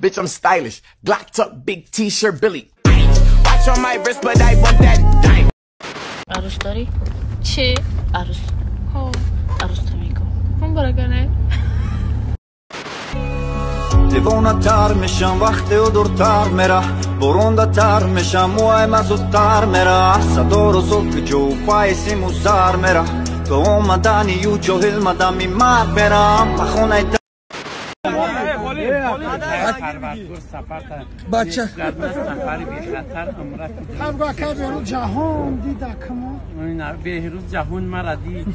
Bitch, I'm stylish. Glocked up, big t-shirt, Billy. Watch on my wrist, but I want that dime. عروس داری؟ چی؟ عروس. ها. عروس تو میگم. من برگنه. دیوانه‌تر میشم وقتی او دورتر میره، برونده‌تر میشم موهای من زودتر میره، صدا رو زود جو پای سیمو زر میره، تو اومدنی و جاهل مدمی مرد میرم خونه. بچه هم که بهروز جهان دیده کما بهروز جهان مرا دید.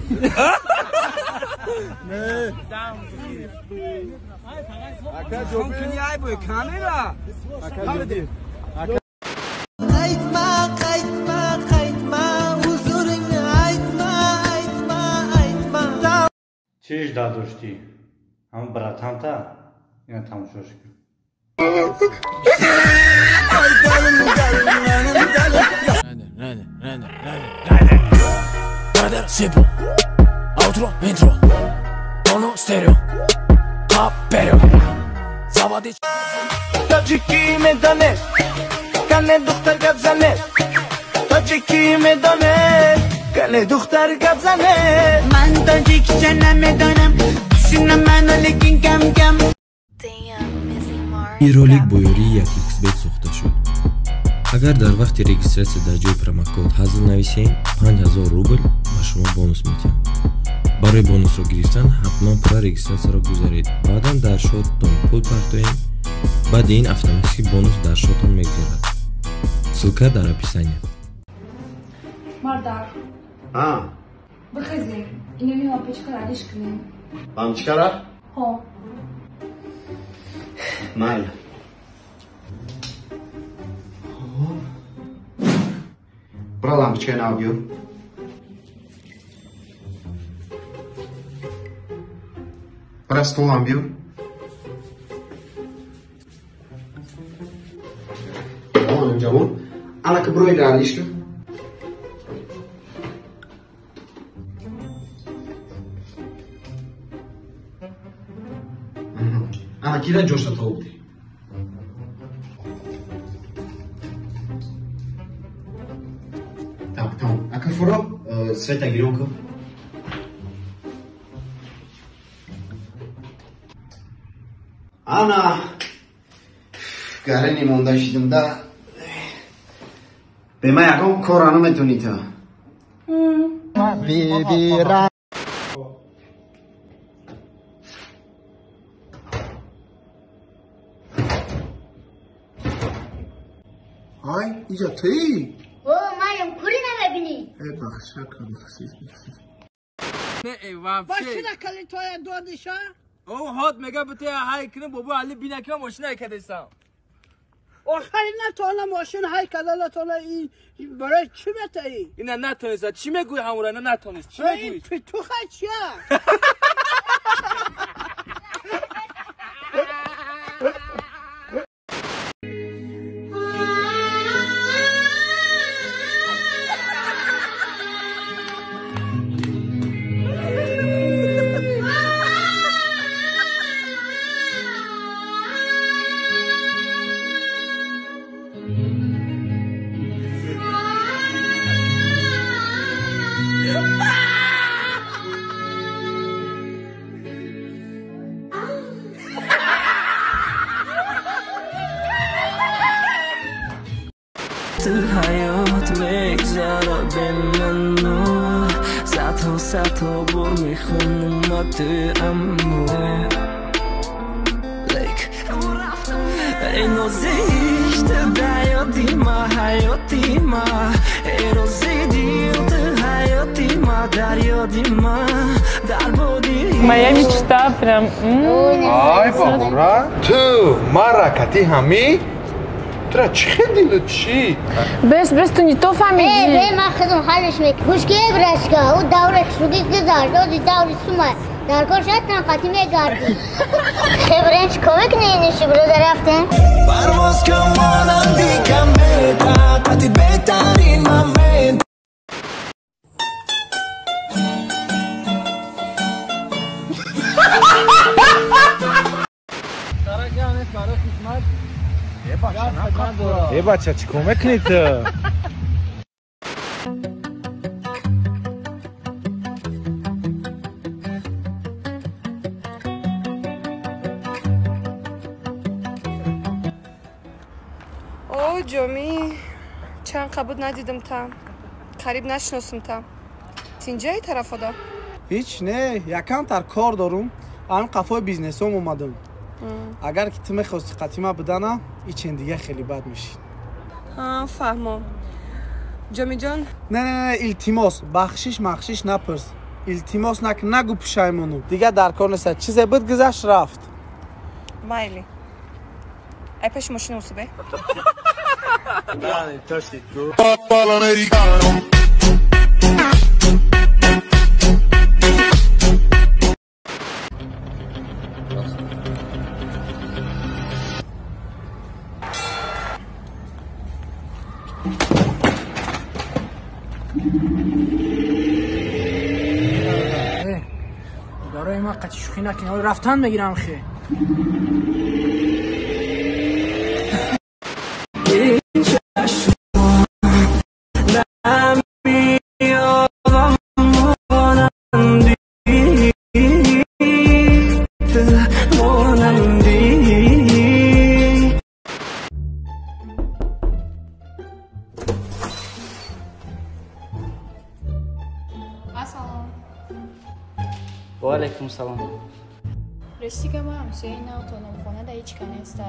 نه Qaytma, qaytma, qaytma, huzuringni aytma, aytma, aytma. Чиш дадоштӣ? Ҳам братанта ина тамошош кун. Brother, simple. Outro, intro. Mono, stereo. Apereo. Заводи. Тоҷикӣ медонед, кане духтар гап занед. Тоҷикӣ медонед, кане духтар гап занед. Ман тоҷикча намедонам, tushunam ma'no lekin kam kam. Ин ролик бо ёрии 1xBet сохта шуд. Агар дар вақти регистратсия дар ҷои промокод ҳазл нависем, 5000 рубл ба шумо бонус медиҳам. Барои бонусро гирифтан ҳатман пурра регистратсияро гузаред. Баъдан дар шоттон пул партоем. Баъди ин автоматически бонус дар шоттон мегузарад. Ссылка дар описания. Мардак. А. Бихезем. Инами лампочкара алиш кунем. Лампочкара? Ҳо. Майли. Бра лампочкаи нав биёр. Бра столам биёр. Ҷавонам ҷавон. Анака бирои алиш кун. Анакира ҷошта тоб бидеҳ. Так, тамом. Ака фуро, света гирён кун. Ана гарени монда шидам да. Бе ман ягон кора наметонӣ ту. Бибира. Ай, иҷа туӣ? О, маям кури намебинӣ. Э, бахша кун, бахшиш, бахшиш. Не, вообще. Машина калитоя додиша? О, ҳот мега бите ҳай кунем бобо Али бина ки ман мошина кадесам. Охири натона мошин ҳай када натона и барои чӣ метаи? Ина натониста. Чӣ мегӯӣ ҳамура? Ина натонист. Чӣ мегӯӣ? Ин питуха чия? ҳаёт мегзара бе ману, садҳо садҳо бор мехонам ту, аммо лек эй нозиш ту дар ёди ма, ҳаёти ма, эй рози дил ту ҳаёти ма, дар ёди ма, дар боди. Моя мечта прям. Ай бабура, ту мара кати ҳами Тра чӣ дилу чӣ? Бес, бес, ту не то фаҳмидӣ. Э, бе, ман худам ҳаллиш мекунам. Гӯшки брашка, ӯ давраи хушбугӣ гузашт, ози даври сума. Дар кор шояд танқатӣ мегардӣ. Хебрен чӣ кор мекунӣ иниши рӯза рафтем? Парвоз кун монанди комета, қати беҳтарин момент. Барои хизмат. Э бача, чӣ кор мекунӣ ту? О, ҷомӣ, чанд қабуд надидим та. Қариб нашиносим та. Тинҷаи тарафода? Ҳеҷ не, якамтар кор дорум. Ан қафои бизнесом омадам. Агар ки ту мехости қатима будана, ичин дига хеле бад мешид. Фаҳмо. Ҷомиҷон. Не, не, не, илтимос, бахшиш махшиш напурс. Илтимос нак, нагу пушаймону. Дига дар кор нест. Чизе буд гузашт рафт. Майли. Ай пеши мошина усубе. Барои ман қати шӯхӣ накунӣ, рафтан мегирам хе. Ва алайкум салом. Рости гап, ман ҳамсояи навтонам, хона да ҳеҷ ка неста.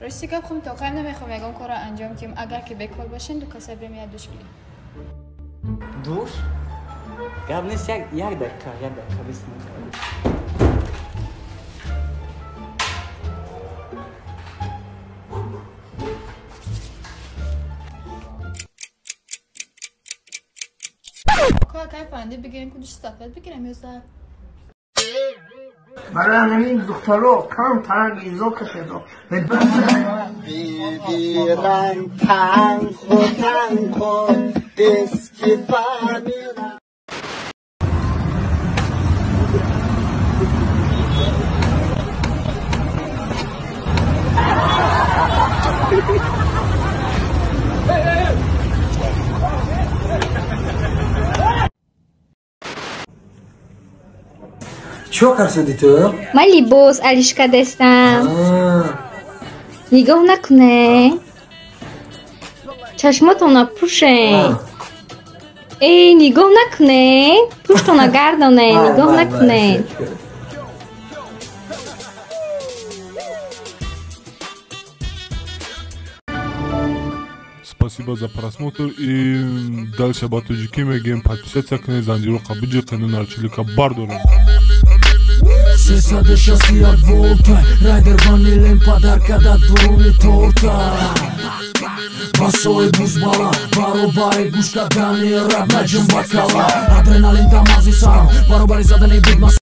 Рости гап, хум тоқаем намехоҳам ягон корро анҷом диҳем. Агар ки бекор бошем, ду каса бирем як душ гирем. Душ? Гап нест, як дақиқа, як дақиқа бисмилла. Кай фанди бигирем, ку души сафед бигирем ё зар? Барои ҳамин духтаро камтар изо кашедо. Бибиран танхо танхо дески фамира. Чико карсиди ту? Ман либос алишка дестам. Нигоҳ накуне. Чашмотона пӯшен. Э, нигоҳ накуне. Пуштона гардоне, нигоҳ накуне. Спасибо за просмотр и дальше ба тоҷикӣ мегӯем подписаться кунед, занҷироқа биҷиқену нарчилика бардорем. 361 волта Райдер ванилен подарка да дуруни торта. Басои бузбала баробари гӯш кардани раб наҷим бакала. Адреналин да мағзи сарам баробари задани буд.